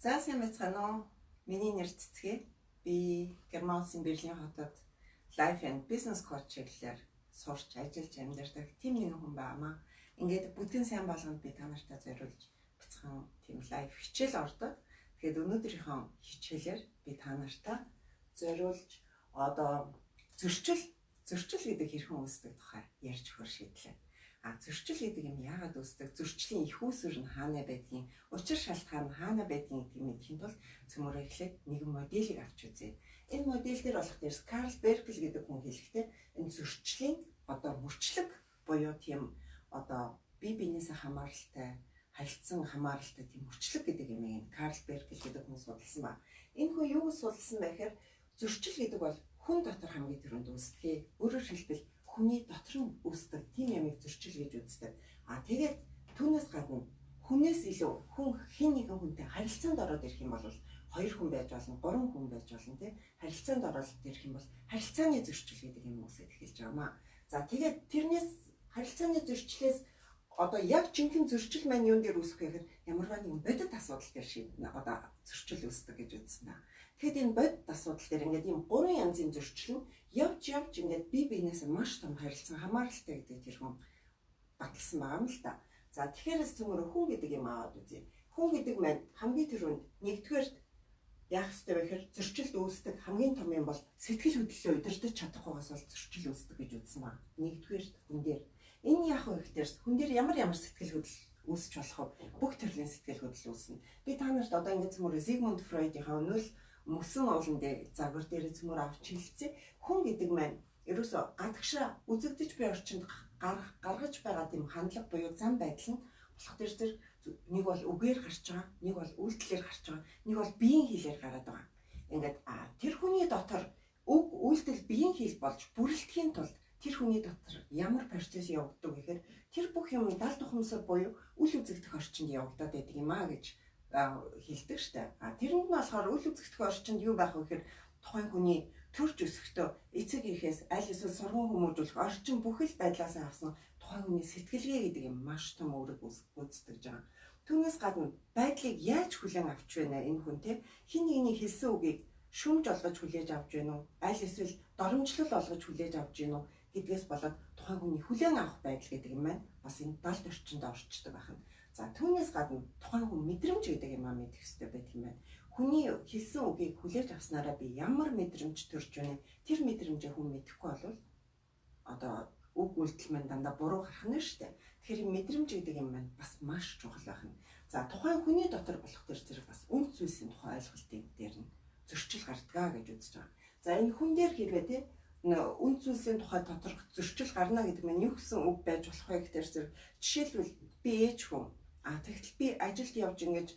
За, сайн байцгаана уу? Миний нэр Цэцгээ. Би Герман улсын Берлин хотод Life and Business Coach чиглэлээр сурч, ажиллаж амьдардаг тийм нэгэн хүн байнамаа. Ингээд бүтэн сайн болгонд би та нартай зориулж бяцхан тийм live хичээл ордог. Тэгээд өнөөдрийнхөө хичээлээр би та нартай зориулж одоо зөрчил гэдэг хэрхэн үүсдэг тухай ярьж өгөхөөр шийдлээ. А зөрчил гэдэг юм яагаад үүсдэг? Зөрчлийн эх үүсвэр нь хаана байдгийг, учир шалтгаан нь хаана байдгийг гэдгийг мэдэхийн тулд цөмөрөө эхлээд нэгэн моделийг авч үзье. Энэ модель дээр болох дээрс Карл Беркл гэдэг хүн хэлэхдээ энэ зөрчлийн одоо мөрчлөг буюу тийм одоо бие биенээсээ хамааралтай, харилцан хамааралтай тийм мөрчлөг гэдэг юм энэ Карл Беркл гэдэг хүн судалсан ба. Энэ хүн юу судалсан бэ гэхээр зөрчил гэдэг бол хүн дотор хамгийн түрүүнд үүсдэг. Өөрөөр хэлбэл, хүний дотор нь үүсдэг тийм ямыг зөрчил гэж үздэг. А тэгээд түүнээс гадна хүнээс илүү хүн хэн нэгэн хүнтэй харилцаанд ороод ирэх юм бол хоёр хүн байж болно, гурван хүн байж болно, тий. Харилцаанд ороод ирэх юм бол харилцааны зөрчил гэдэг юм үүсэж эхэлж байгаа маа. За, тэгээд тэрнээс, харилцааны зөрчлөөс одоо яг жинхэнэ зөрчил маань юун дээр үүсэх вэ гэхээр ямарваа нэгэн бодит асуудал дээр шийднэ. Одоо зөрчил үүсдэг гэж үзсэн байна. Тэгэхэд энэ бодит асуудал дээр ингээд ийм гурван янзын зөрчил нь явж явж ингээд бие биенээс маш том харилцан хамааралтай гэдэг тэр хүн баталсан байгаа юм л та. За, тэгэхээр цөмөрө хүн гэдэг юм аваад үзье. Хүн гэдэг маань хамгийн түрүүнд, нэгдүгээр яах ёстой вэ гэхээр зөрчилд үүсдэг хамгийн том юм бол сэтгэл хөдлөлөө удирдах чадахгүйгээс бол зөрчил үүсдэг гэж үзсэн ба. Нэгдүгээр хүн дээр. Энэ яах вэ гэхээр хүн дээр ямар ямар сэтгэл хөдлөл үүсч болох вэ? Бүх төрлийн сэтгэл хөдлөл үүснэ. Би та нарт одоо ингээд цөмөрө Зигмунд Фройдын өнөөл мөсөн уулан дээр загвар дээр цөмөр авч хэлцээ. Хүн гэдэг маань ерөөсө гадагшаа үзэгдэж буй орчинд гаргаж байгаа тийм хандлага буюу зан байдал нь болох тэр зэрэг нэг бол үгээр гарч байгаа, нэг бол үйлдэлээр гарч байгаа, нэг бол биеийн хэлээр гараад байгаа. Ингээд тэр хүний дотор үг, үйлдэл, биеийн хэл болж бүрэлдэхийн тулд тэр хүний дотор ямар процесс явагддаг гэхээр тэр бүх юм далд ухамсар буюу үл үзэгдэх орчинд явагдаад байдаг юм а гэж хэлдэг штэ. А тэрэнд нь болохоор үл үзэгдэх орчинд юу байх вэ гэхээр тухайн хүний төрж өсөхдөө эцэг эхээс аль эсвэл сурган хүмүүжүүлэх орчин бүхэл байдлаас авсан тухайн хүний сэтгэлгээ гэдэг юм маш том үүрэг гүйцэтгэж байгаа. Түүнээс гадна байдлыг яаж хүлээн авч байна энэ хүн, те, хэн нэгний хэлсэн үгийг шүмж олгож хүлээж авч байна уу? Аль эсвэл доромжлол олгож хүлээж авч байна уу гэдгээс болоод тухайн хүний хүлээн авах байдал гэдэг юм байна. Бас энэ далд орчинд орчдөг байна. За, түүнээс гадна тухайн хүн мэдрэмж гэдэг юм аа мэдэх хэрэгтэй байдаг юм байна. Хүний хэлсэн үгийг хүлээж авснараа би ямар мэдрэмж төрж байна? Тэр мэдрэмжээ хүн мэдэхгүй болвол одоо үг, үйлдэл маань дандаа буруу гарах нь шүү дээ. Тэгэхээр мэдрэмж гэдэг юм маань бас маш чухал байна. За, тухайн хүний дотор болох тэр зэрэг бас үнэт зүйлсийн тухай ойлголтын дээр нь зөрчил гардгаа гэж үзэж байгаа. За, энэ хүн дээр хэрвээ те үнэт зүйлсийн тухай доторх зөрчил гарна гэдэг маань юу гэсэн үг байж болох вэ гэхээр зэрэг жишээлбэл, би ээж хүн. А тэгтэл би ажилд явж ингэж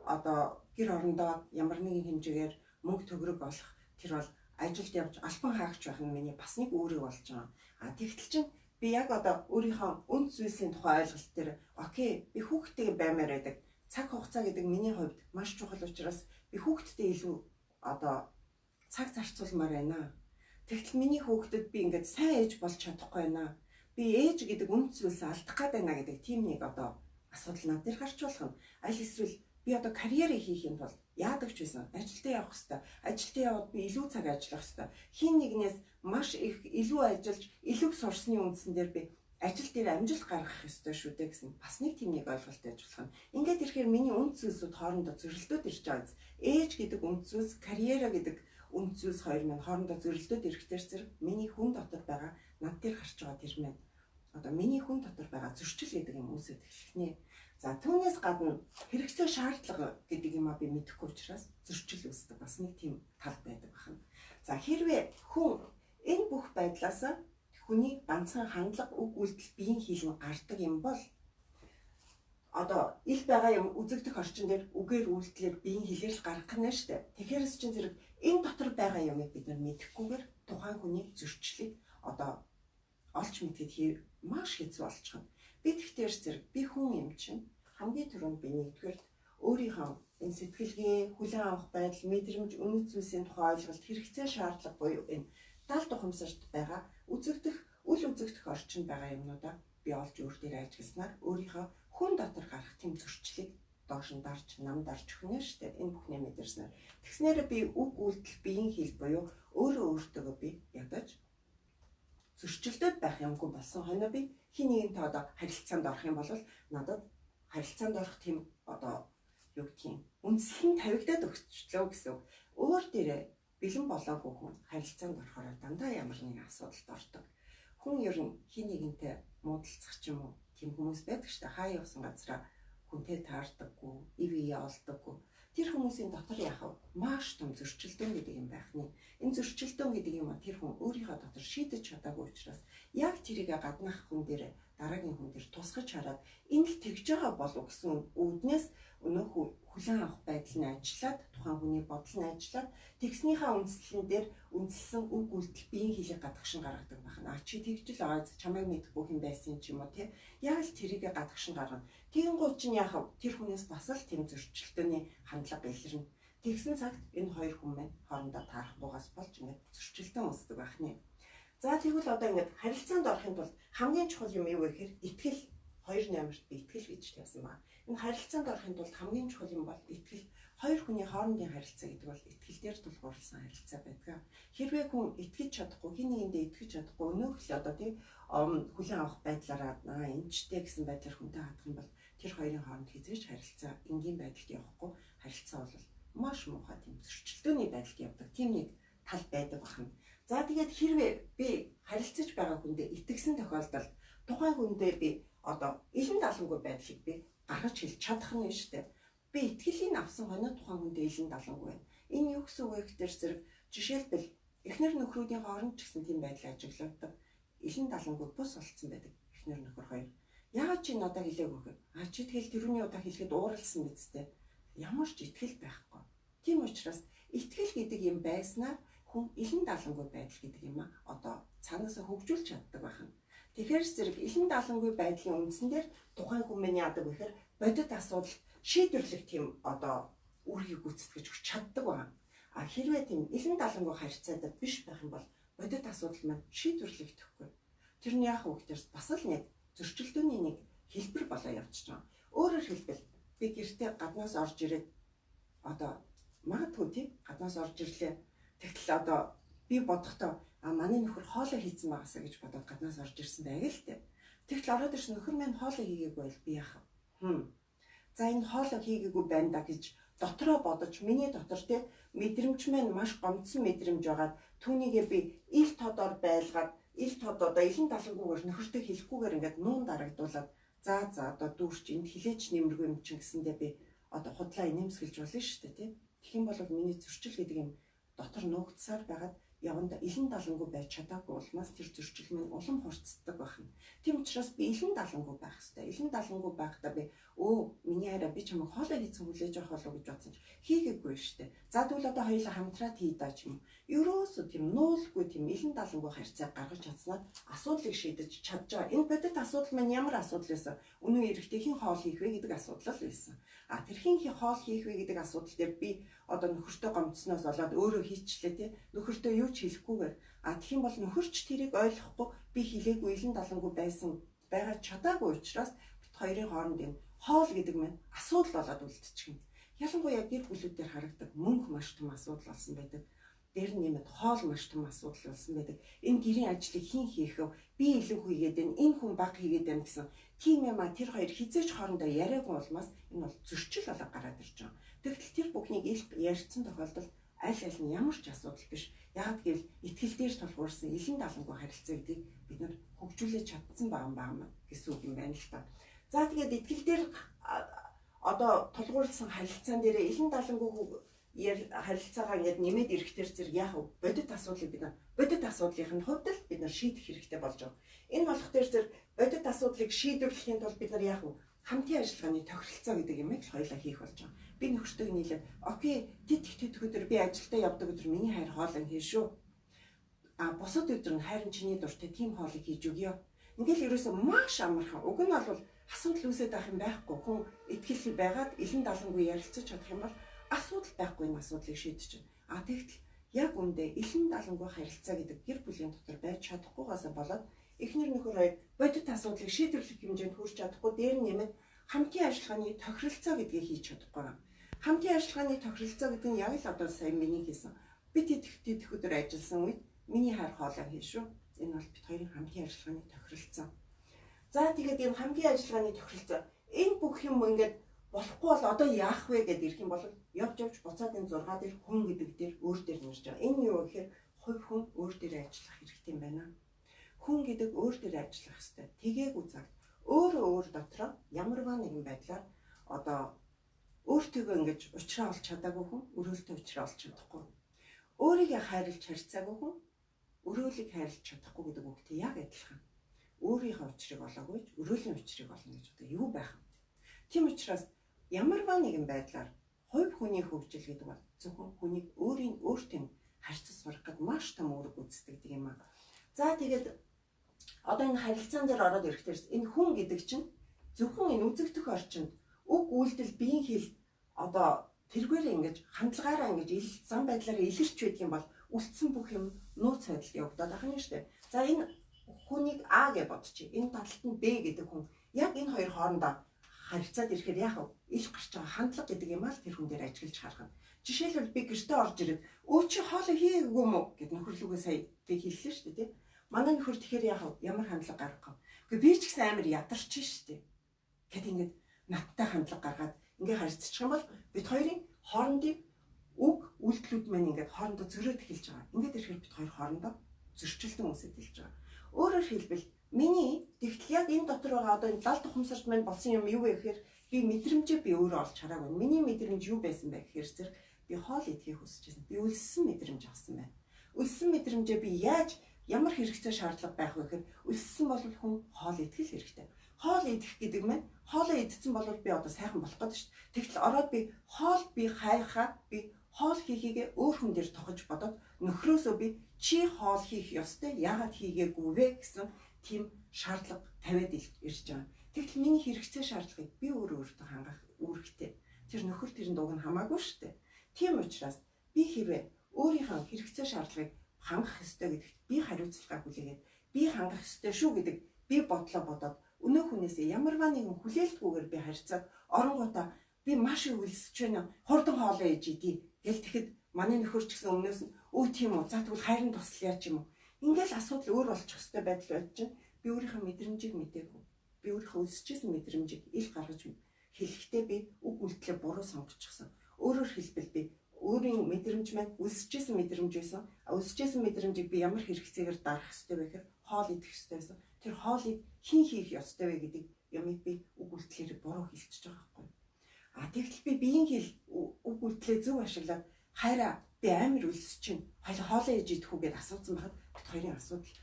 одоо гэр орондоо ямар нэгэн хэмжээгээр мөнгө төгрөг олох, тэр бол ажилд явж албан хаагч байх нь миний бас нэг үүрэг болж байгаа. А тэгтэл чинь би яг одоо өөрийнхөө үнэт зүйлсийн тухай ойлголт дээр okay, би хүүхдтэйгээ баймаар байдаг. Цаг хугацаа гэдэг миний хувьд маш чухал учраас би хүүхдтэй илүү одоо цаг зарцуулмаар байна. Тэгтэл миний хүүхдэд би ингээд сайн ээж болж чадахгүй байна. Би ээж гэдэг үнэт зүйлсээ алдах гээд байна гэдэг тийм нэг одоо асуудал над дээр гарч болох нь. Аль эсвэл би одоо карьерээ хийхийн тулд яадаг ч байсан ажилдаа явах хэвээр. Ажилдаа яваад би илүү цаг ажиллах хэвээр. Хэн нэгнээс маш их илүү ажиллаж, илүү сурсны үндсэн дээр би ажил дээр амжилт гаргах ёстой шүү дээ гэсэн бас нэг тийм нэг ойлголт байж болох нь. Ингээд ирэхээр миний үнэт зүйлсүүд хоорондоо зөрөлдөөд ирж байгаа биз. Ээж гэдэг үнэт зүйлс, карьераа гэдэг үнэт зүйлс хоёр маань хоорондоо зөрөлдөөд ирэхтэр зэрэг миний хүн дотор байгаа, над дээр гарч байгаа тэр маань одоо миний хүн дотор байгаа зөрчил гэдэг юм үүсэж эхлэх нэ. За, түүнээс гадна хэрэгцээ, шаардлага гэдэг юм а би мэдэхгүй учраас зөрчил үүсдэг бас нэг тийм тал байдаг байна. За, хэрвээ хүн энэ бүх байдлаас хүний ганцхан хандлага, үг, үйлдэл, биеийн хэл нь гардаг юм бол одоо ил байгаа юм үзэгдэх орчин дээр үгээр, үйлдэлээр, биеийн хэлээр л гаргах нь шүү дээ. Тэгэхээр чинь зэрэг энэ дотор байгаа юмыг бид нар мэдэхгүйгээр тухайн хүний зөрчлийг одоо олж мэдэхэд маш хэцүү болчихно. Би тэгтэр зэрэг би хүн юм чинь хамгийн түрүүнд би нэгдүгээр өөрийнхөө энэ сэтгэлгээ, хүлээн авах байдал, мэдрэмж, үнэт зүйлсийн тухай ойлголт, хэрэгцээ, шаардлага буюу энэ далд ухамсарт байгаа үзэгдэх, үл үзэгдэх орчинд байгаа юмнуудаа би олж өөр дээр ажигласнаар өөрийнхөө хүн дотор гарах тийм зөрчлийг доош нь дарж, нам дарж өгнө шүү дээ. Энэ бүхнээ мэдэрснээр. Тэгснээрээ би үг үйлдэл биеийн хэл буюу өөрөө өөртөөгөө би ядаж зөрчилдөд байх юмгүй болсон хойноо би хин нэгэнтэй одоо харилцаанд орох юм бол надад харилцаанд орох тийм одоо юу гэдгийг үндсэл нь тавигдаад өгчлөө гэсэн үг. Өөр дээрээ бэлэн болоогүй хүн харилцаанд орохоор дандаа ямар нэгэн асуудалд ордог. Хүн ер нь хин нэгэнтэй муудалцах ч юм уу тийм хүмүүс байдаг шүү дээ. Хаа явсан газараа хүнтэй таардаггүй, ив ие олдоггүй. Тэр хүмүүсийн дотор яах вэ? Маш том зөрчилдөөн гэдэг юм байх нэ. Энэ зөрчилдөөн гэдэг юм а тэр хүн өөрийнхөө дотор шийдэж чадаагүй учраас яг тэрийг гаднах хүн дээр дараагийн хүн дээр тусгаж хараад энэ л тэгж байгаа болов гэсэн үүднээс өнөөх хүлээн авах байдал нь ажиллаад тухайн хүний бодол нь ажиллаад тэгснийхаа үндслэн дээр үндсэлсэн үг үйлдэл биеийн хэлийг гадагшин гаргадаг байна. А чи тэгж л байгаа чамайг мэдхгүй хүн байсан ч юм уу тий. Яг л тэрийг гадагшин гаргана. Тэгэнгүүт чинь яах вэ? Тэр хүнээс бас л тийм зөрчилдөөний хандлага илэрнэ. Тэгсэн цагт энэ хоёр хүн маань хоорондоо таарахгүйгаас болж ингээд зөрчилдөөн үүсдэг байх нэ. За тэгвэл одоо ингээд харилцаанд орохын тулд хамгийн чухал юм юу вэ гэхээр итгэл. 2 номерт би итгэл гэж тавьсан байна. Энэ харилцаанд орохын тулд хамгийн чухал юм бол итгэл. Хоёр хүний хоорондын харилцаа гэдэг бол итгэл дээр тулгуурласан харилцаа байдаг. Хэрвээ хүн итгэж чадахгүй, хин нэгэндээ итгэж чадахгүй, өнөөх л одоо тий хүлээн авах байдлаараа энэчтэй гэсэн байдлаар хүнтэй хадах юм бол тэр хоёрын хооронд хэзээ ч харилцаа энгийн байдалд явахгүй, харилцаа бол маш муухай тийм зөрчилдөөний байдалд явдаг. Тийм нэг тал байдаг байна. За тэгээд хэрвээ би харилцаж байгаа хүндээ итгэсэн тохиолдолд тухайн хүндээ би одоо илэн далангүй байдлыг би гаргаж хэлж чадах нь шүү дээ. Би итгэлийг авсан хойноо тухайн хүндээ илэн далангүй байна. Энэ юу гэсэн үг вэ гэхээр зэрэг жишээлбэл эхнэр нөхрүүдийн хооронд ч гэсэн тийм байдал ажиглагддаг. Илэн далангүй бус болцсон байдаг эхнэр нөхөр хоёр. Яагаад чи надад хэлээгүй вэ? А чи тэгэл тэрүүний удаа хэлэхэд ууралсан биз дээ. Ямар ч итгэл байхгүй. Тийм учраас итгэл гэдэг юм байснаар хүн илэн далангүй байдал гэдэг юм а одоо цаанаасаа хөгжүүлж чаддаг байна. Тэгэхээр зэрэг илэн далангүй байдлын үндсэн дээр тухайн хүн миний яадаг вэ гэхээр бодит асуудал шийдвэрлэх тийм одоо үүргийг гүйцэтгэж өгч чаддаг байна. А хэрвээ тийм илэн далангүй харьцаатай биш байх юм бол бодит асуудал маань шийдвэрлэгдэхгүй. Тэр нь яах вэ гэхээр бас л нэг зөрчилдөөний нэг хэлбэр болоо явчихж байгаа. Өөрөөр хэлбэл би гэртээ гаднаас орж ирээд одоо магадгүй тийм гаднаас орж ирлээ. Тэгтэл одоо би бодохдоо а манай нөхөр хоолой хийцэн байгаасаа гэж бодоод гаднаас орж ирсэн байг л дээ. Тэгтэл ороод ирсэн нөхөр маань хоолой хийгээгүй байл би яах вэ? За энэ хоолой хийгээгүй байна да гэж дотроо бодож миний дотор те мэдрэмж маань маш гомдсон мэдрэмж байгаад түүнийгээ би ил тодор байлгаад ил тод одоо илэн далангүйгээр нөхөртөө хэлэхгүйгээр ингээд нуун дарагдуулаад за за одоо дүүрч энд хилээч нэмэргүй юм чинь гэсэндээ би одоо худлаа инээмсэглэж болно шүү дээ тий. Тэгэх юм бол миний зөрчил гэдэг юм дотор нуугдсаар байгаад яванда илэн далангүй байж чадаагүй улмаас тэр зөрчил минь улам хурцдаг байна. Тийм учраас би илэн далангүй байх хэрэгтэй. Илэн далангүй байхдаа би миний хайраа би чамайг хоолой хийцэн хүлээж авах болов гэж бодсон ч хийгээгүй шүү дээ. За тэгвэл одоо хоёулаа хамтраад хий даа ч юм. Ерөөсөө тийм нуулгүй тийм илэн далангүй харьцааг гаргаж чадсанаар асуудлыг шийдэж чадж байгаа. Энэ бодит асуудал маань ямар асуудал байсан? Үнэн эрэхтэй хэн хоол хийх вэ гэдэг асуудал л байсан. А тэр хэн хоол хийх вэ гэдэг асуудал дээр би одоо нөхөртөө гомдсноос болоод өөрөө хийчлээ тий. Нөхөртөө юу ч хэлэхгүйгээр а тэгэх юм бол нөхөрч тэрийг ойлгохгүй би хэлээгүй илэн далангүй байсан байгаа чадаагүй учраас бит хоёрын хооронд энэ хоол гэдэг маань асуудал болоод үлдчихнэ. Ялангуяа гэр бүлүүдээр харагдаг мөнгө маш том асуудал болсон байдаг. Дээр нь нэмээд хоол маш том асуудал болсон байдаг. Энэ гэрийн ажлыг хэн хийх вэ? Би илүү хийгээд байна, энэ хүн бага хийгээд байна гэсэн тийм юм а тэр хоёр хизээч хоорондоо яриаггүй улмаас энэ бол зөрчил болоо гараад ирж байгаа. Тэгтэл тэр бүхнийг ил ярьсан тохиолдолд аль аль нь ямар ч асуудал биш. Яагаад гэвэл итгэл дээр тулгуурсан илэн далангүй харилцаа гэдгийг бид нар хөгжүүлэж чадсан байгаа юм байна гэсэн үг юм байна л та. За тэгээд итгэл дээр одоо тулгуурласан харилцаан дээр илэн далангүй харилцаагаа ингээд нэмээд ирэх тэр зэрэг яах вэ? Бодит асуудлыг бид нар бодит асуудлын хувьд л бид нар шийдэх хэрэгтэй болж байгаа. Энэ болох тэр зэрэг бодит асуудлыг шийдвэрлэхийн тулд бид нар яах вэ? Хамтын ажиллагааны тохиролцоо гэдэг юмыг л хоёулаа хийх болж байгаа. Би нөхөртөө нийлээд окей, тэт тэт өдөр би ажилдаа явдаг өдөр миний хайр хоолыг хийн шүү. А бусад өдөр нь хайрын чиний дуртай тийм хоолыг хийж өгье. Ингээл ерөөсөө маш амархан. Уг нь бол асуудал үүсээд байх юм байхгүй. Хүн итгэл байгаад илэн далангүй ярилцаж чадах юм бол асуудал байхгүй энэ асуудлыг шийдэж байна. А тэгтэл яг үндэ илэн далангүй харилцаа гэдэг гэр бүлийн дотор байж чадахгүйгаасаа болоод эхнэр нөхөр хоёр бодит асуудлыг шийдвэрлэх хэмжээнд хүрч чадахгүй дээр нэмээд Хамтын ажиллагааны тохиролцоо гэдгийг хийж чадахгүй байна. Хамтын ажиллагааны тохиролцоо гэдэг нь яг л одоо сая миний хийсэн. Би тэтгэх өдөр ажилласан үед миний хайр хоолой хийн шүү. Энэ бол бид хоёрын хамтын ажиллагааны тохиролцоо. За тэгээд энэ хамтын ажиллагааны тохиролцоо энэ бүх юм ингээд болохгүй бол одоо яах вэ гэдээ ирэх юм бол явж явж буцаад энэ 6 дээр хүн гэдэг дээр өөр дээр нэрж байгаа. Энэ юу гэхээр хувь хүн өөр дээр ажиллах хэрэгтэй юм байна. Хүн гэдэг өөр дээр ажиллах хэрэгтэй. Тэгээгүй цагт өөрөө өөр дотроо ямарваа нэгэн байдлаар одоо өөртөөгөө ингэж уучраа олж чадаагүй хүн өрөөлтөө уучраа олж чадахгүй. Өөрийгөө хайрлж харьцаагүй хүн өрөөлийг хайрлж чадахгүй гэдэг үгтэй яг адилхан. Өөрийнхөө учрыг олоогүй ч өрөөлийн учрыг олно гэж одоо юу байх вэ? Тийм учраас ямарваа нэгэн байдлаар хувь хүний хөгжил гэдэг бол зөвхөн хүнийг өөрийн өөртөө харьцаж сурах гэд маш том үүрэг гүйцэтгэдэг юм аа. За тэгээд одоо энэ харилцаан дээр ороод ирэхдээ энэ хүн гэдэг чинь зөвхөн энэ үзэгдэх орчинд үг үйлдэл биеийн хэл одоо тэргээр ингэж хандлагаараа ингэж зам байдлаараа илэрч байдаг юм бол үлдсэн бүх юм нууц байдалд явагдаад байх нь шүү дээ. За энэ хүнийг А гэж бодчих. Энэ талд нь Б гэдэг хүн яг энэ хоёр хоорондоо харьцаад ирэхээр яах вэ? Ил гарч байгаа хандлага гэдэг юм аа л тэр хүн дээр ажиглаж харах нь. Жишээлбэл би гэртээ орж ирээд өө чи хоолой хийгээгүй юм уу гэд нөхөрлүүгээ сая би хэллээ шүү дээ, тий. Манай нөхөр тэгэхээр яах вэ? Ямар хандлага гаргах вэ? Гэхдээ би ч гэсэн амар ядарч шүү дээ. Гэт ингээд надтай хандлага гаргаад ингээ харьцчих юм бол бид хоёрын хоорондын үг үйлдэлүүд маань ингээд хоорондоо зөрөөд эхэлж байгаа. Ингээд ирэхээр бид хоёр хоорондоо зөрчилдөн үүсэт эхэлж байгаа. Өөрөөр хэлбэл миний тэгтэл яг энэ дотор байгаа одоо энэ лал тухамсарт маань болсон юм юу вэ гэхээр би мэдрэмжээ би өөрөө олж хараагүй. Миний мэдрэмж юу байсан бэ гэхээр зэрэг би хоол идэхийг хүсэж байсан. Би өлссөн мэдрэмж авсан байна. Өлссөн мэдрэмжээ би яаж ямар хэрэгцээ шаардлага байх вэ гэхээр өлссөн бол хүн хоол идэх л хэрэгтэй. Хоол идэх гэдэг маань хоолоо идсэн бол би одоо сайхан болох гэдэг шүү дээ. Тэгтэл ороод би хоол би хайхаа би хоол хийхийгээ өөр хүн дээр тохож бодоод нөхрөөсөө би чи хоол хийх ёстой яагаад хийгээгүй вэ гэсэн тийм шаардлага тавиад ирж байгаа. Тэгтэл миний хэрэгцээ шаардлагыг би өөрөө өөртөө хангах үүрэгтэй. Тэр нөхөр тэрэн дууг нь хамаагүй шүү дээ. Тийм учраас би хэрвээ өөрийнхөө хэрэгцээ шаардлагыг хангах ёстой гэдэгт би хариуцлагаа хүлээгээд би хангах ёстой шүү гэдэг би бодлоо бодоод өнөө хүнээсээ ямарваа нэгэн хүлээлтгүйгээр би харьцаад оронгуудаа би маш их өлсөж байна. Хурдан хоолоо ээж идий гэл тэгэхэд манай нөхөр ч гэсэн өмнөөс нь өө тийм үү за тэгвэл хайрын туслая ч юм уу. Ингээл асуудал өөр болчих ёстой байдал байж чинь би өөрийнхөө мэдрэмжийг мдээгүй. Би өөрийнхөө өлсөжсэн мэдрэмжийг ил гаргаж хэлэхдээ би үг үйлдэлээ буруу сонгочихсон. Өөрөөр хэлбэл би өөрийн мэдрэмж маань өлсөжсэн мэдрэмж байсан. Өлсөжсэн мэдрэмжийг би ямар хэрэгцээгээр дарах ёстой вэ гэхээр хоол идэх ёстой байсан. Тэр хоолыг хэн хийх ёстой вэ гэдэг юмыг би үг үйлдэлээр буруу хэлчихэж байгаа байхгүй. А тэгтэл би биеийн хэл үг үйлдэлээ зөв ашиглаад хайраа би амар өлсөж чинь хоолоо ээж идэх үү гэдээ асуусан байхад бид хоёрын асуудал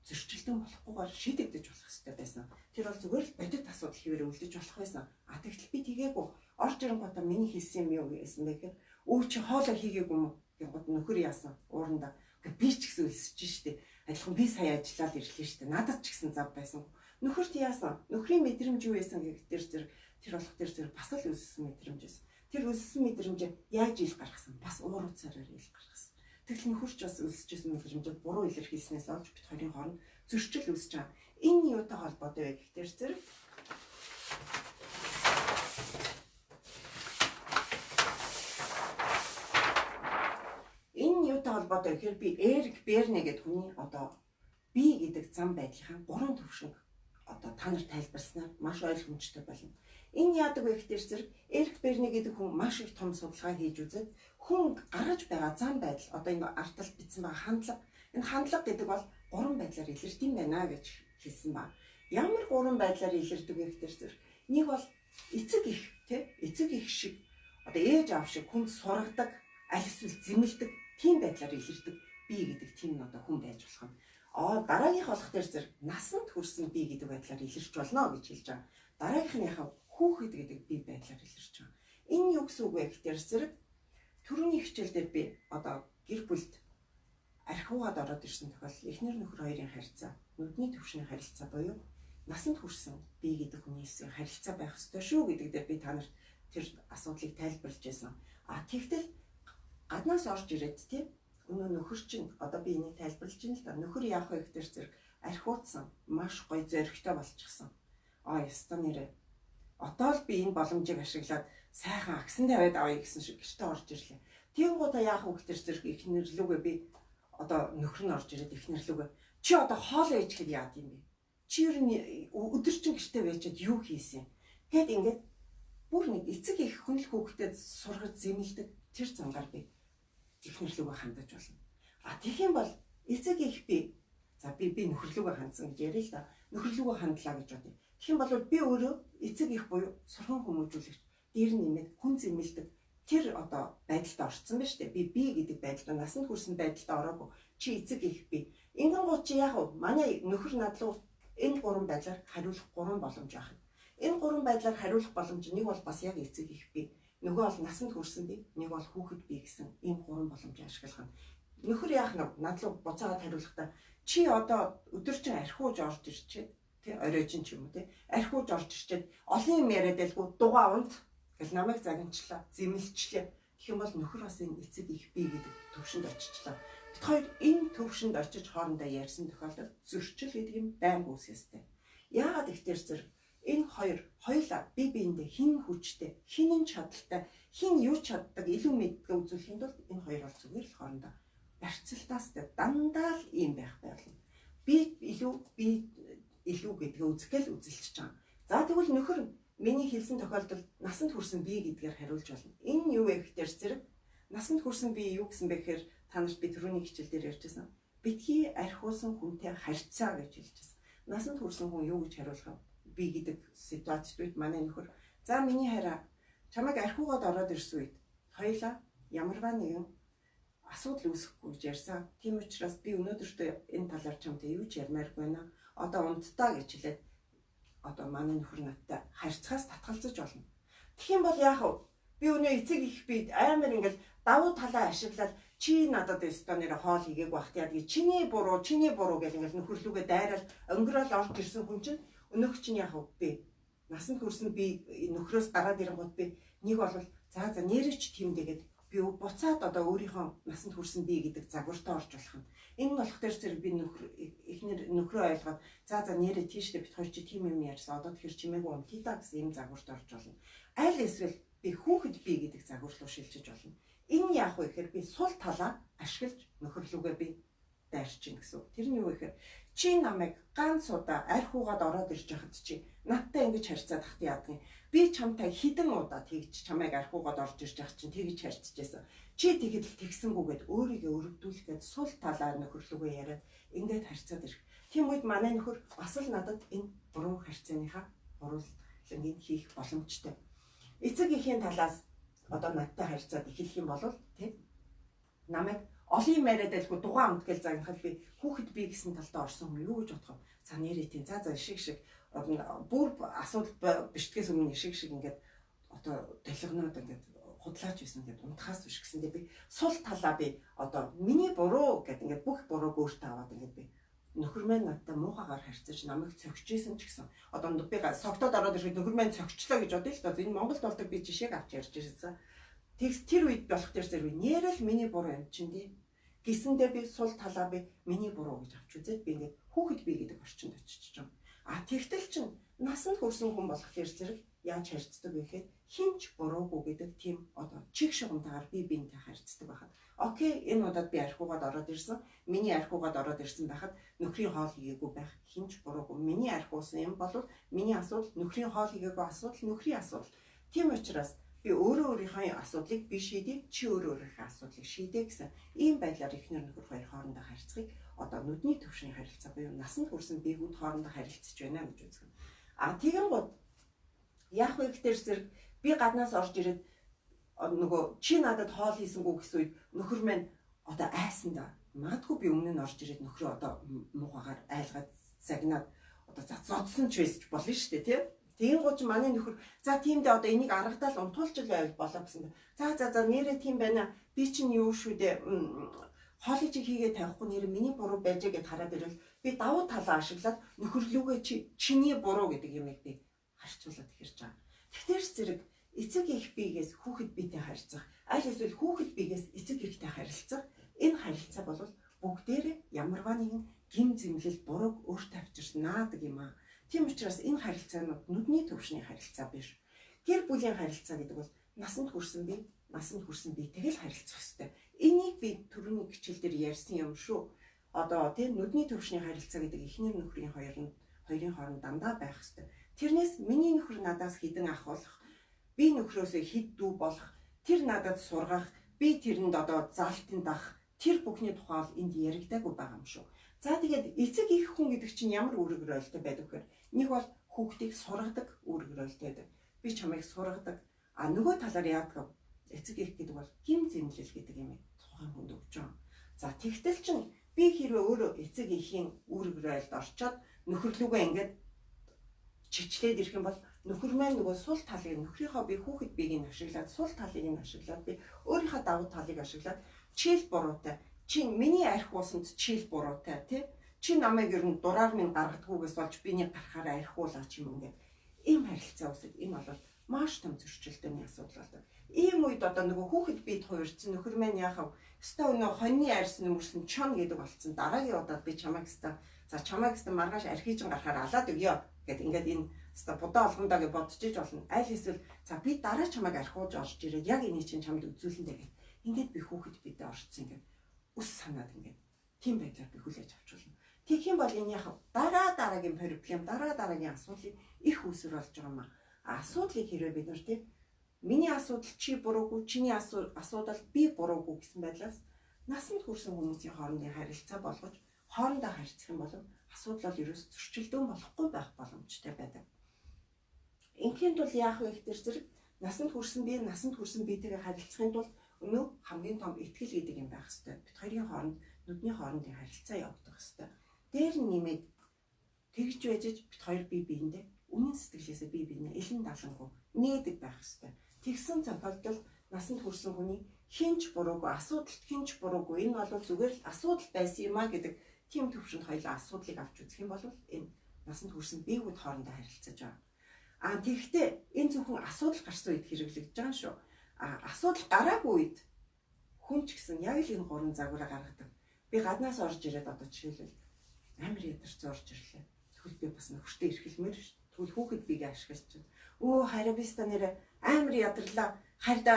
зөрчилдөн болохгүйгээр шийдэгдэж болох ёстой байсан. Тэр бол зүгээр л бодит асуудал хэвээр үлдэж болох байсан. А тэгтэл би тгээгүй. Орж ирэнгуутаа миний хэлсэн юм юу гэсэн бэ гэхээр өө чи хоолоо хийгээгүй юм уу гэнгүүт нөхөр яасан уурандаа. Би ч гэсэн өлсөж штэ. Адилхан би сая ажиллаад ирлээ штэ. Надад ч гэсэн зав байсан. Нөхөрт яасан? Нөхрийн мэдрэмж юу байсан гэх тэр зэрэг тэр болох тэр зэрэг бас л өлссөн мэдрэмж байсан. Тэр өлссөн мэдрэмжээ яаж ил гаргасан? Бас уур уцаараар ил гаргасан. Тэгтэл нөхөрч бас өлсөжсэн мэдрэмжээ буруу илэрхийлснээс олж бид хоёрын хооронд зөрчил үүсэж байгаа. Энэ юутай холбоотой вэ гэхээр зэрэг энэ юутай холбоотой гэхээр би Эрик Берне гэдэг хүний одоо би гэдэг зам байдлынхаа гурван төвшинг одоо та нар тайлбарснаар маш ойлгомжтой болно. Энэ яадаг вэ гэхээр зэрэг Эрик Берне гэдэг хүн маш их том судалгаа хийж үзээд хүн гаргаж байгаа зам байдал одоо энэ ард талд бичсэн байгаа хандлага энэ хандлага гэдэг бол гурван байдлаар илэрдэг юм байна гэж хэлсэн ба. Ямар гурван байдлаар илэрдэг вэ гэхээр зэрэг нэг бол эцэг их тий эцэг их шиг одоо ээж аав шиг хүнд сургадаг аль эсвэл зэмлдэг тийм байдлаар илэрдэг би гэдэг тийм нь одоо хүн байж болох юм. Дараагийнх болох дээр зэрэг насанд хүрсэн би гэдэг байдлаар илэрч болно гэж хэлж байгаа. Дараагийнх нь яхав хүүхэд гэдэг би байдлаар илэрч байгаа. Энэ юу гэсэн үг вэ гэхээр зэрэг түрүүний хичээл дээр би одоо гэр бүлд архиугаад ороод ирсэн тохиолдол эхнэр нөхөр хоёрын харилцаа, нүдний төвшний харилцаа буюу насанд хүрсэн би гэдэг хүний харилцаа байх ёстой шүү гэдэг дээр би та нарт тэр асуудлыг тайлбарлаж байсан. А тэгтэл гаднаас орж ирээд тийм өнөө нөхөр чинь одоо би энийг тайлбарлаж байна л да. Нөхөр яах вэ гэхээр зэрэг архиудсан маш гоё зоригтой болчихсон. Ёстой нэрээ. Одоо л би энэ боломжийг ашиглаад сайхан агсан тавиад авъя гэсэн шиг гэртээ орж ирлээ. Тэгэнгүүтээ яах вэ гэхтэр зэрэг эхнэр лүүгээ би одоо нөхөр нь орж ирээд эхнэр лүүгээ чи одоо хоолоо ичгээд яад юм бэ? Чи ер нь өдөржин гэртээ байчаад юу хийсэн? Гэт ингээд бүр нэг эцэг их хүн л хүүхдэд сургаж зэмлэдэг тэр зангаар би эхнэр лүүгээ хандаж болно. А тэгэх юм бол эцэг их би за би нөхөр лүүгээ хандсан гэж яриа л да. Нөхөр лүүгээ хандлаа гэж бодъё. Тэгэх юм бол би өөрөө эцэг их буюу сурган хүмүүжүүлэгч дээр нэмээд хүн зэмлэдэг тэр одоо байдалд орцсон байна шүү дээ. Би гэдэг байдалд насанд хүрсэн байдалд ороогүй. Чи эцэг их би. Ингэн гоо чи яах вэ? Манай нөхөр над руу энэ гурван байдлаар хариулах гурван боломж байна. Энэ гурван байдлаар хариулах боломж нэг бол бас яг эцэг их би. Нөгөө бол насанд хүрсэн би, нэг бол хүүхэд би гэсэн ийм гурван боломжийг ашиглах нь. Нөхөр яах нь над руу буцаагаад хариулахдаа чи одоо өдөржин архиуж орж ирчээд тий оройжин ч юм уу тий архиуж орж ирчээд олон юм яриад байлгүй дугаа унт гэл намайг загинчлаа, зэмлэлчлээ. Тэгэх юм бол нөхөр бас энэ эцэг их би гэдэг төвшөнд очичлаа. Бид хоёр энэ төвшөнд очиж хоорондоо ярьсан тохиолдолд зөрчил гэдэг юм байнга үүсэх ёстой. Яагаад ихтер зэрэг энэ хоёр хоёулаа бие биендээ хин хүчтэй, хин нь чадaltaй, хин юу чаддаг илүү мэддэг үзүүлэхийн тулд энэ хоёр бол зүгээр л хоорондоо барьцалтаастай дандаа л ийм байх болно. Би илүү би илүү гэдгээ үзэхэл үзэлчж байгаа. За тэгвэл нөхөр миний хэлсэн тохиолдолд насанд хүрсэн би гэдгээр хариулж болно. Энэ юу вэ гэхээр зэрэг насанд хүрсэн би юу гэсэн бэ гэхээр та нарт би түрүүний хичээл дээр ярьжсэн. Битгий архиусан хүнтэй харьцаа гэж хэлжсэн. Насанд хүрсэн хүн юу гэж хариулах вэ? Би гэдэг ситуацид үед манай нөхөр за миний хайраа чамайг архиугаад ороод ирсэн үед хоёлаа ямарваа нэгэн асуудал үүсэхгүй гэж ярьсан. Тийм учраас би өнөөдөртөө энэ талаар чамтай юу ч ярмааргүй байна. Одоо унттаа гэж хэлээд одоо манай нөхөр надтай харьцахаас татгалзаж болно. Тэгэх юм бол яах вэ? Би өнөө эцэг их би амар ингээл давуу талаа ашиглаад чи надад өстөө нэр хоол хийгээг багт яа чиний буруу чиний буруу гэл ингээл нөхөрлүүгээ дайрал өнгөрөөл орж ирсэн хүн чинь өнөөх чинь яах вэ? Би насанд хүрсэн би нөхрөөс гараад ирэнгүүт би нэг бол за за нэрэж тийм дэгээд би буцаад одоо өөрийнхөө насанд хүрсэн би гэдэг загвартаа орж болох нь. Энэ нь болох дээр зэрэг би нөхөр эхнэр нөхрөө ойлгоод за за нэрээ тийштэй бит хоёр чи тийм юм ярьсан. Одоо тэгэхээр чимээгүй унтъя та гэсэн ийм загварт орж болно. Аль эсвэл би хүүхэд би гэдэг загвар руу шилжиж болно. Энэ яах вэ гэхээр би сул талаа ашиглаж нөхөрлүүгээ би дайрч гин гэсэн үг. Тэр нь юу вэ гэхээр чи намайг ганц удаа архиугаад ороод ирж байхад чи надтай ингэж харьцаад тахт яадаг юм. Би чамтай хідэн удаа тэгж чамайг архиугаад орж ирж байх чинь тэгж харьцажсэн. Чи тэгэхэд л тэгсэнгүүгээд өөрийгөө өрөвдүүлэх гээд сул талаа нөхөрлөгөө яриад ингээд харьцаад ирэх. Тийм үед манай нөхөр бас л надад энэ буруу харьцааныхаа гурвалангийг хийх боломжтой. Эцэг эхийн талаас одоо надтай харьцаад эхлэх юм бол тий намайг олон юм яриад байлгүй дугаан өмт гэл загнахад би хүүхэд би гэсэн талдаа орсон хүн юу гэж бодох вэ? За нэрээ тийм за за шиг шиг бүр асуудал биштгээс өмнө шиг шиг ингээд одоо толигноод ингээд худлаач байсан ингээд унтахаас биш гэсэндээ би сул талаа би одоо миний буруу гэд ингээд бүх бурууг өөртөө аваад ингээд би нөхөр маань надтай муухагаар харьцаж намайг цогчжсэн ч гэсэн одоо би согтоод ороод ирэхэд нөхөр маань цогчлоо гэж бодъё л доо. Энэ Монголд болдог би жишээг авч ярьж ирсэн. Тэгс тэр үед болох тэр зэрэг нэрэл миний буруу юм чинь тий. Гисэндээ би сул талаа би миний буруу гэж авч үзээд би ингээд хүүхэд би гэдэг орчинд очиж байгаа. А тэгтэл чин насанд хүрсэн хүн болох тэр зэрэг яаж харьцдаг вэ гэхэд хинч буруугүй гэдэг тийм одоо чиг шугамтайгаар би биентэй харьцдаг байхад. Окей, энэ удаад би архиугаад ороод ирсэн. Миний архиугаад ороод ирсэн байхад нөхрийн хоол хийгээгүй байх хинч буруугүй. Миний архиусан юм бол миний асуудал, нөхрийн хоол хийгээгүй асуудал нөхрийн асуудал. Тийм учраас би өөрөө өөрийнхөө асуудлыг би шийдье, чи өөрөө өөрийнхөө асуудлыг шийдэ гэсэн ийм байдлаар эхнэр нөхөр хоёр хоорондоо харьцахыг одоо нүдний төвшний харилцаа буюу насанд хүрсэн биегүүд хоорондоо харилцаж байна гэж үзэх. А тэгэн гот яах вэ гэхээр зэрэг би гаднаас орж ирээд нөгөө чи надад хоол хийсэнгүү гэсэн үед нөхөр маань одоо айсан да. Магадгүй би өмнө нь орж ирээд нөхрөө одоо муухагаар айлгаад загнаад одоо зодсон ч байсан ч болно шүү дээ тий. Тэгин гоо чи манай нөхөр за тиймдээ одоо энийг аргадаал унтуулж л байвал болоо гэсэн. За за за нэрээ тийм байна. Би чинь юу шүү дээ. Хоолыг чи хийгээ тавихгүй нэр миний буруу байжээ гэд хараад ирвэл би давуу талаа ашиглаад нөхөрлүүгээ чи чиний буруу гэдэг юмыг би харьцуулаад ихэрч байгаа. Тэгэхээр зэрэг эцэг их биегээс хүүхэд биетэй харьцах, аль эсвэл хүүхэд биегээс эцэг ихтэй харилцах энэ харилцаа бол бүгдээрээ ямарваа нэгэн гим зэмлэл бурууг өөртөө авчирч наадаг юм аа. Тийм учраас энэ харилцаанууд нүдний төвшний харилцаа биш. Гэр бүлийн харилцаа гэдэг бол насанд хүрсэн бие, насанд хүрсэн биетэйг л харилцах ёстой. Энийг би түрүүний хичээл дээр ярьсан юм шүү. Одоо тийм нүдний төвшний харилцаа гэдэг эхнэр нөхрийн хоёрын хооронд дандаа байх ёстой. Тэрнээс миний нөхөр надаас хідэн ах болох, би нөхрөөсөө хэд дүү болох, тэр надад сургах, би тэрэнд одоо залтын дах, тэр бүхний тухай бол энд яригдаагүй байгаа юм шүү. За тэгээд эцэг их хүн гэдэг чинь ямар үүрэг ролтой байдаг вэхээр нэг бол хүүхдийг сургадаг үүрэг ролтой байдаг. Би чамайг сургадаг. А нөгөө талаар яадаг вэ? Эцэг их гэдэг бол гим зэмлэл гэдэг юм тухайн хүнд өгч байгаа. За тэгтэл чинь би хэрвээ өөрөө эцэг эхийн үүрэг ролд орчоод нөхөрлүүгээ ингээд чичлээд ирэх юм бол нөхөр маань нөгөө сул талыг нөхрийнхөө би хүүхэд биеийг нь ашиглаад сул талыг нь ашиглаад би өөрийнхөө давуу талыг ашиглаад чийл буруутай, чи миний арх уусанд чийл буруутай тий, чи намайг ер нь дураар минь гаргадгүйгээс болж биний гарахаараа архиулаа ч юм ингээд ийм харилцаа үүсэт. Энэ бол маш том зөрчилдөөний асуудал болдог. Ийм үед одоо нөгөө хүүхэд бид хувирсан нөхөр маань яах вэ? Өстой өнөө хоньны арьс нөмөрсөн чон гэдэг болцсон. Дараагийн удаад би чамайг өстой за чамайг өстой маргааш архижин гарахаар алаад өгье гэд ингээд энэ өстой будаа олгондоо гэж бодож иж болно. Аль эсвэл за би дараа чамайг архиулж орж ирээд яг энийг чинь чамд үзүүлэн дээ гэд. Ингээд би хүүхэд бидэд орцсон ингээд ус санаад ингээд тийм байдлаар би хүлээж авч болно. Тэгэх юм бол энэ яах вэ? Дараа дараагийн проблем, дараа дараагийн асуудлыг их үүсвэр болж байгаа юм аа. Асуудлыг хэрвээ бид нар тийм миний асуудал чи буруугүй, чиний асуудал би буруугүй гэсэн байдлаас насанд хүрсэн хүмүүсийн хоорондын харилцаа болгож хоорондоо харьцах юм бол асуудал бол ерөөс зөрчилдөөн болохгүй байх боломжтой байдаг. Инхийн тулд яах вэ гэхээр зэрэг насанд хүрсэн бие, насанд хүрсэн биетэйгээ харилцахын тулд өнөө хамгийн том итгэл гэдэг юм байх ёстой. Бид хоёрын хооронд нүдний хоорондын харилцаа явагдах ёстой. Дээр нь нэмээд тэгж байж бид хоёр бие биендээ үнэн сэтгэлээсээ бие биенээ элен далангүй нээдэг байх ёстой. Тэгсэн тохиолдолд насанд хүрсэн хүний хинч буруугүй, асуудалт хинч буруугүй, энэ бол зүгээр л асуудал байсан юм а гэдэг тийм төвшөнд хоёлаа асуудлыг авч үзэх юм бол энэ насанд хүрсэн биеүүд хоорондоо харилцаж байгаа. А тэгэхдээ энэ зөвхөн асуудал гарсан үед хэрэглэгдэж байгаа шүү. А асуудал гараагүй үед хүн ч гэсэн яг л энэ гурван загвараа гаргадаг. Би гаднаас орж ирээд одоо жишээлбэл амар ядарч орж ирлээ. Тэгвэл би бас нөхөртөө эрхэлмээр шүү. Тэгвэл хүүхэд бигээ ашиглаж чинь. Өө хараа би ста нэрэ амар ядарлаа. Харьда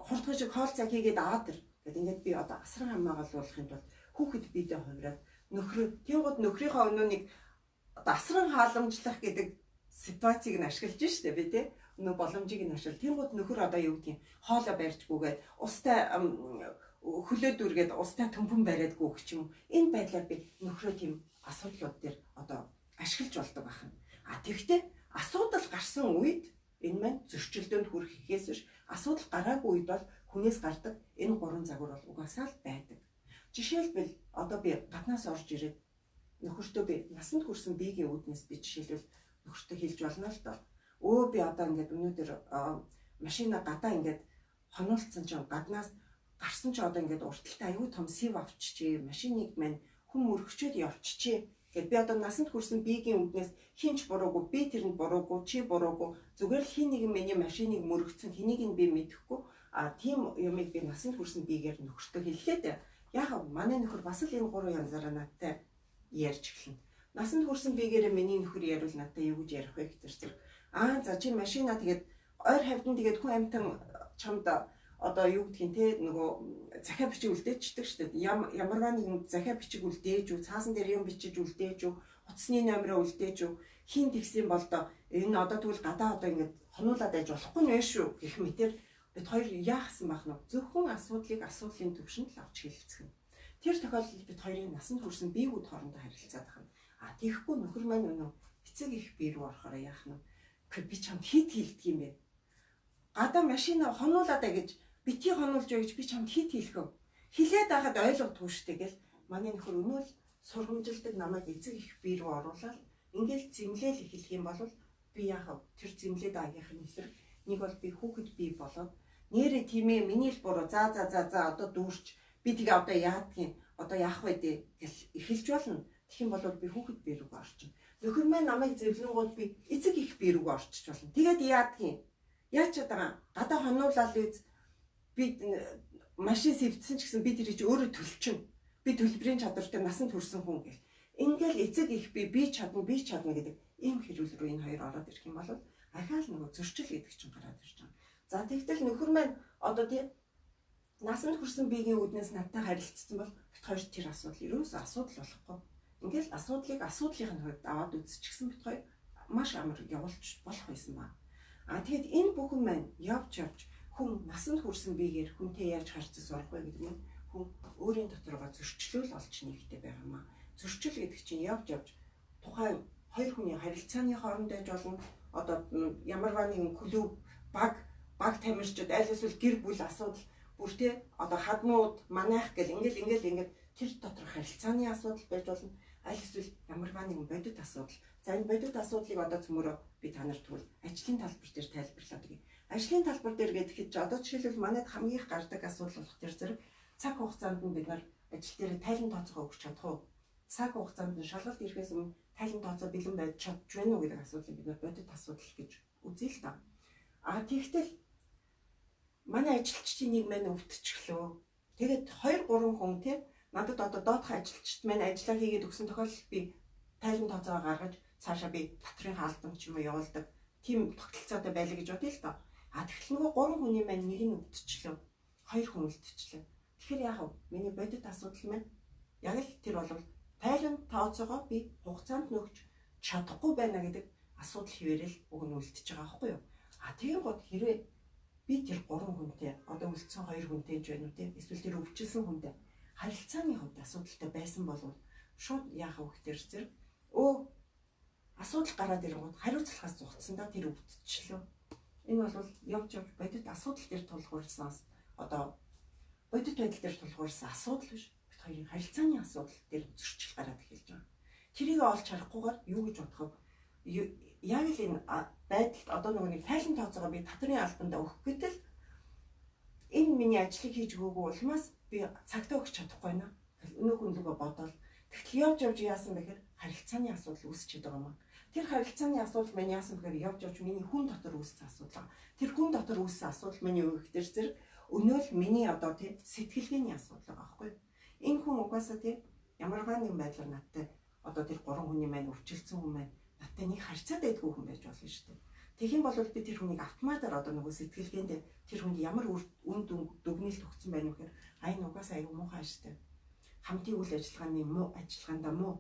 хурдхан шиг хоол цаг хийгээд аваад ир. Гэт ингээд би одоо асран хамаагалуулахын тулд хүүхэд бидээ хувираад нөхрөө тийгууд нөхрийнхөө өнөөнийг одоо асран халамжлах гэдэг ситуацийг нь ашиглаж штэ би тэ. Өнөө боломжийг нь ашигла. Тийгууд нөхөр одоо юу гэдгийг хоолоо барьжгүйгээд устай хөлөө дүргээд устай төмпөн бариадгүй гэх юм. Энэ байдлаар би нөхрөө тийм асуудлууд дээр одоо ашиглаж болдог байна. А тэгвэл асуудал гарсан үед энэ маань зөрчилдөөнд хүрэхээс биш асуудал гараагүй үед бол хүнээс гардаг энэ гурван загвар бол угаасаа л байдаг. Жишээлбэл одоо би гаднаас орж ирээд нөхөртөө би насанд хүрсэн биегийн үүднээс би жишээлбэл нөхөртөө хэлж болно л доо. Өө би одоо ингээд өнөөдөр машина гадаа ингээд хонуулсан чинь гаднаас гарсан чи одоо ингээд урталтай аюу том сэв авчижээ. Машиныг маань хүн мөргөчөөд явчихжээ. Гэт би одоо насанд хүрсэн биегийн үүднээс хинч буруугүй, би тэрэнд буруугүй, чи буруугүй. Зүгээр л хин нэгэн миний машиныг мөргөцсөн хэнийг нь би мэдэхгүй. А тийм юмыг би насанд хүрсэн биегээр нөхөртөө хэллээ дээ. Яг манай нөхөр бас л энэ гурван янзаараа надтай ярьж эхэлнэ. Насанд хүрсэн биегээр миний нөхөр ярил надтай юу гэж ярих вэ гэтэр зэрэг. Аа за чи машина тэгээд ойр хавьдан тэгээд хүн амьтан чамд одоо юу гэдгийг те нөгөө захиа бичиг үлдээчдэг шүү дээ. Ямарваа нэгэн захиа бичиг үлдээж үү, цаасан дээр юм бичиж үлдээж үү, утасны номероо үлдээж үү, хин тэгсэн бол доо энэ одоо тэгвэл гадаа одоо ингэж хонуулаад байж болохгүй нэ шүү гэх мэтэр бид хоёр яахсан байх нь зөвхөн асуудлыг асуудлын төвшөнд л авч хэлэлцэх нь. Тэр тохиолдолд бид хоёрын насанд хүрсэн биеүүд хоорондоо харилцаад байна. А тийхгүй нөхөр маань өнөө эцэг их бие рүү орохоор яах нь? Би чамд хит хилдэг юм бэ? Гадаа машина хонуулаад гэж бити хонуулж бай гэж би чамд хит хэлэх вэ? Хилээд байхад ойлгодгүй штэ гэл манай нөхөр өнөө л сургамжилдаг намайг эцэг их бие рүү оруулаад ингээл зэмлээл эхлэх юм бол би яах вэ? Тэр зэмлээд агийнхын эсрэг нэг бол би хүүхэд бие болоод нэрээ тийм ээ миний л буруу за за за за одоо дүүрч би тэгээ одоо яадгийн одоо яах вэ дээ гэл эхэлж болно. Тэгэх юм бол би хүүхэд бие рүү орчихно. Нөхөр маань намайг зэвлэнгууд би эцэг их бие рүү орчиж болно. Тэгээд яадгийн яаж чадгаа гадаа хонуулаад үз би машин сэвдсэн ч гэсэн би тэрийг өөрөө төлчин. Би төлбөрийн чадвартай насанд хүрсэн хүн гэл. Ингээл эцэг их би чадна би чадна гэдэг Ийм хэрүүл рүү энэ хоёр ороод ирэх юм бол ахаал нөгөө зөрчил гэдэг чинь гараад ирж байгаа. За тэгтэл нөхөр маань одоо тий насанд хүрсэн биеийн үүднээс надтай харилцсан бол бит хоёр тэр асуудал ерөөсөө асуудал болохгүй. Ингээл асуудлыг асуудлын хувьд аваад үзчихсэн бит хоёр маш амар явуулж болох байсан ба. А тэгэд энэ бүхэн маань явж явж хүн насанд хүрсэн биегээр хүнтэй яаж харьцаж сурах вэ гэдэг нь хүн өөрийн доторгоо зөрчлөөл олж нэгтэй байгаа маа. Зөрчил гэдэг чинь явж явж тухайн хоёр хүний харилцааны хооронд байж болно. Одоо ямарваа нэгэн клуб, баг тамирчид, аль эсвэл гэр бүл асуудал бүр те одоо хадмууд, манайх гэл ингээл тэр дотор харилцааны асуудал байж болно. Аль эсвэл ямарваа нэгэн бодит асуудал. За энэ бодит асуудлыг одоо цөмөрөө би та нарт тэгвэл ажлын талбар дээр тайлбарлаад өгье. Ажлын талбар дээр гэхэд чи одоо жишээлбэл манайд хамгийн их гардаг асуудал болох тэр зэрэг цаг хугацаанд нь бид нар ажил дээр тайлан тооцоогоо өгч чадах уу? Цаг хугацаанд нь шалгалт ирэхээс өмнө тайлан тооцоо бэлэн байж чадж байна уу гэдэг асуудлыг бид нар бодит асуудал гэж үзье л та. А тэгтэл манай ажилчдын нэг маань өвдчихлөө. Тэгээд 2 3 хүн тий надад одоо доодох ажилчид маань ажиллаа хийгээд өгсөн тохиолдолд би тайлан тооцоогоо гаргаж цаашаа би татрын албан ч юм уу явуулдаг тийм тогтолцоотой байлаа гэж бодъё л доо. А тэгтэл нөгөө 3 хүний маань нэг нь өвдчихлөө. 2 хүн үлдчихлээ. Тэгэхээр яах вэ? Миний бодит асуудал маань яг л тэр бол тайлан тооцоогоо би хугацаанд нөхж чадахгүй байна гэдэг асуудал хിവэрэл уг нь үлдчихэж байгаа байхгүй юу? А тэгин гот хэрвээ би тэр 3 хүнтэй одоо үлдсэн 2 хүнтэй ч байна уу те эсвэл тэр өвчлсөн хүнтэй харилцааны хувьд асуудалтай байсан бол шууд яах вэ гэхээр зэрэг асуудал гараад ирэнгүүт хариуцлагаас зугтсандаа тэр өвдчихлөө. Энэ бол явж явж бодит асуудал дээр тулгуурласан одоо бодит байдал дээр тулгуурласан асуудал биш. Бид хоёрын харилцааны асуудал дээр зөрчил гараад эхэлж байгаа. Тэрийг олж харахгүйгээр юу гэж бодох вэ? Яг л энэ байдалд одоо нөгөө нэг тайлан тооцоогоо би татрын албанда өгөх гэтэл энэ миний ажлыг хийж өгөөгүй улмаас би цагтаа өгч чадахгүй байна. Өнөөх хүн лүгөө бодоол. Тэгтэл явж явж яасан бэхээр харилцааны асуудал үүсчихэд байгаа юм. Тэр харилцааны асуудал маань яасан бэхээр явж явж миний хүн дотор үүссэн асуудал. Тэр хүн дотор үүссэн асуудал миний юу гэхээр зэрэг өнөөл миний одоо тий сэтгэлгээний асуудал байгаа байхгүй юу? Энэ хүн угаасаа тий ямарваа нэгэн байдлаар надтай одоо тэр 3 хүний маань өвчлөлдсөн хүн маань надтай нэг харьцаад байдгүй хүн байж болно шүү дээ. Тэгэх юм бол би тэр хүнийг автоматар одоо нөгөө сэтгэлгээндээ тэр хүнд ямар үн дүгнэлт өгсөн байна вэ гэхээр а энэ угаасаа аягүй муухай шүү дээ. Хамтын үйл ажиллагааны муу ажиллагаандаа муу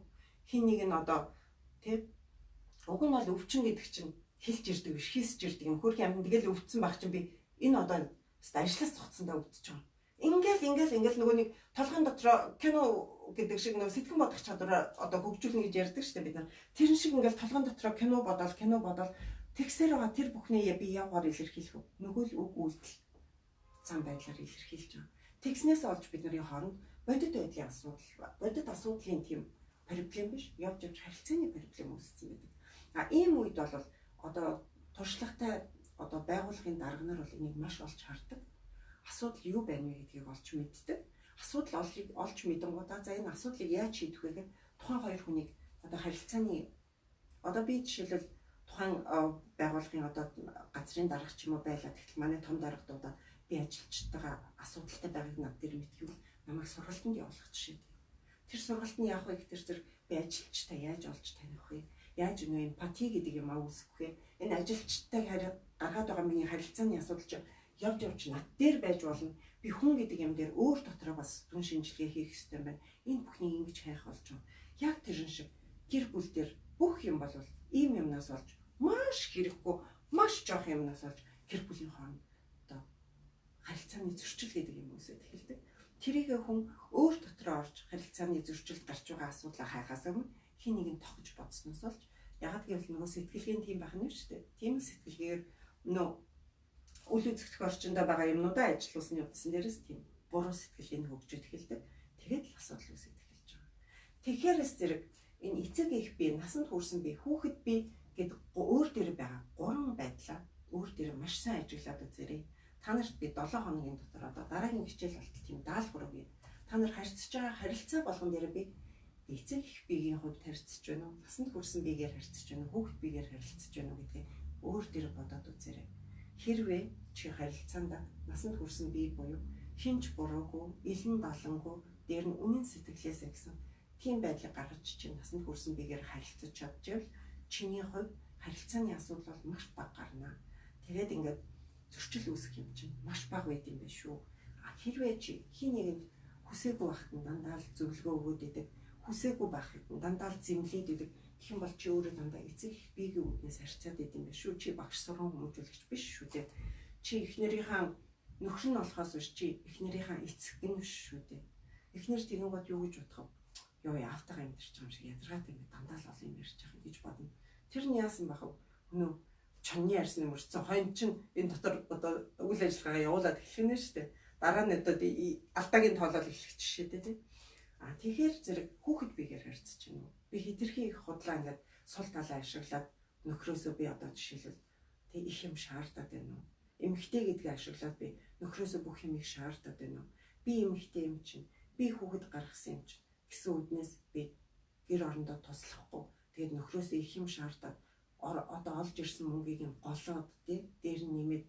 хин нэг нь одоо тий уг нь бол өвчин гэдэг чинь хилж ирдэг биш хийсэж ирдэг юм. Хөрхийн амьтан тэгэл өвдсөн байх чинь би энэ одоо ажиллаас цогцсондоо өвдөж байгаа. Ингээл нөгөө нэг толгойн дотроо кино гэдэг шиг нөгөө сэтгэн бодох чадвараа одоо хөгжүүлнэ гэж ярьдаг шүү дээ бид нар. Тэрэн шиг ингээл толгойн дотроо кино бодоол тэгсээр байгаа тэр бүхний би явгаар илэрхийлэх үү? Нөгөө л үг үйлдэл зан байдлаар илэрхийлж байгаа. Тэгснээс олж бид нарын хооронд бодит байдлын асуудал, бодит асуудлын тийм проблем биш, явж явж харилцааны проблем үүссэн байдаг. А ийм үед бол одоо туршлагатай одоо байгууллагын дарга нар бол энийг маш олж хардаг. Асуудал юу байна вэ гэдгийг олж мэддэг. Асуудал олж мэдэнгуудаа за энэ асуудлыг яаж шийдэх вэ гэхээр тухайн хоёр хүнийг одоо харилцааны одоо би жишээлбэл тухайн байгууллагын одоо газрын дарга ч юм уу байлаа. Тэгтэл манай том дарга дуудаад би ажилчтайгаа асуудалтай байгааг над дээр мэдгэвэл намайг сургалтанд явуулах жишээ. Тэр сургалт нь яах вэ гэхээр зэрэг би ажилчтай яаж олж таних вэ? Яаж нөө эмпати гэдэг юм аа үүсгэх вэ? Энэ ажилчтай гаргаад байгаа миний харилцааны асуудал чинь явж явж над дээр байж болно. Би хүн гэдэг юм дээр өөр дотроо бас дүн шинжилгээ хийх ёстой юм байна. Энэ бүхнийг ингэж хайх болж байгаа. Яг тэрэн шиг гэр бүл дээр бүх юм бол ийм юмнаас олж маш хэрэггүй, маш жоох юмнаас олж гэр бүлийн хооронд одоо харилцааны зөрчил гэдэг юм үүсээд эхэлдэг. Тэрийг хүн өөр дотроо орж харилцааны зөрчилд гарч байгаа асуудлаа хайхаас өмнө хин нэг нь тогж бодсноос олж ягаад гэвэл нөгөө сэтгэлгээний тийм байх нь шүү дээ. Тийм сэтгэлгээгээр нөө үл үзэгдэх орчиндөө байгаа юмнуудаа ажилуулсан явдсан дээрээс тийм буруу сэтгэлгээний хөгжиж эхэлдэг. Тэгээд л асуудал үүсэж эхэлж байгаа. Тэгэхээр зэрэг энэ эцэг их би, насанд хүрсэн би, хүүхэд би гэд өөр дээр байгаа гурван байдлаа өөр дээр маш сайн ажиглаад үзээрэй. Та нарт би 7 хоногийн дотор одоо дараагийн хичээл болтол тийм даалгавар өгье. Та нар харьцаж байгаа харилцаа болгон дээр би эцэг их биеийн хувьд харьцаж байна уу? Насанд хүрсэн биегээр харьцаж байна уу? Хүүхэд биегээр харилцаж байна уу гэдгийг өөр дээр бодоод үзээрэй. Хэрвээ чи харилцаанд насанд хүрсэн бие буюу хинч буруугүй, илэн далангүй, дээр нь үнэн сэтгэлээсээ гэсэн тийм байдлыг гаргаж чи насанд хүрсэн биегээр харилцаж чадчихвал Чиний хувь харилцааны асуудал бол маш бага гарна. Тэгээд ингээд зөрчил үүсэх юм чинь маш бага байд юм байна шүү. А хэрвээ чи хин нэгэнд хүсээгүй байхад нь дандаа л зөвлөгөө өгөөд идэг, хүсээгүй байхад нь дандаа л зэмлээд идэг гэх юм бол чи өөрөө дандаа эцэг их биеийн үүднээс харьцаад идэм байх шүү. Чи багш сурган хүмүүжүүлэгч биш шүү дээ. Чи эхнэрийнхаа нөхөр нь болохоос биш, чи эхнэрийнхаа эцэг нь биш шүү дээ. Эхнэр тэгэн гот юу гэж бодох вэ? Йоо, яавтайгаа амьдарч байгаа юм шиг ядаргаатай ингэ дандаа л олон юм ярьж байгаа гэж бодно. Тэр нь яасан байх вэ? Хөнөө чонны ярьсан мөрцөн хойно чинь энэ дотор одоо үйл ажиллагаагаа явуулаад эхлэх нь шүү дээ. Дараа нь одоо алдаагийн тоолол эхлэх жишээ дээ, тий. А тэгэхээр зэрэг хүүхэд биегээр харьцаж байна уу? Би хэтэрхий их худлаа ингээд сул талаа ашиглаад нөхрөөсөө би одоо жишээлбэл тэг их юм шаардаад байна уу? Эмэгтэй гэдгийг ашиглаад би нөхрөөсөө бүх юмыг шаардаад байна уу? Би эмэгтэй юм чинь, би хүүхэд гаргасан юм чинь гэсэн үднээс би гэр орондоо туслахгүй. Тэгээд нөхрөөсөө их юм шаардаад одоо олж ирсэн мөнгийг юм голоод тий дээр нь нэмээд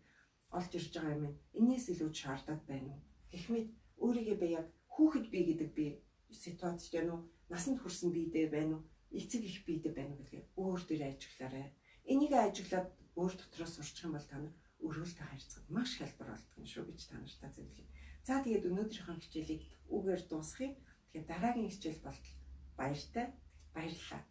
олж ирж байгаа юм. Энээс илүү шаардаад байна уу? Гэх мэт өөрийгөө би яг хүүхэд би гэдэг би ситуац байна уу? Насанд хүрсэн биедээ байна уу? Эцэг их биедээ байна уу гэдгээ өөр дээр ажиглаарай. Энийг ажиглаад өөр дотроос сурчих юм бол та нар өрөөлтэй харьцахад маш хялбар болдго юм шүү гэж та нартай зөвлөе. За тэгээд өнөөдрийнхөө хичээлийг үгээр дуусгая. Тэгэхээр дараагийн хичээл болтол баяртай. Баярлалаа.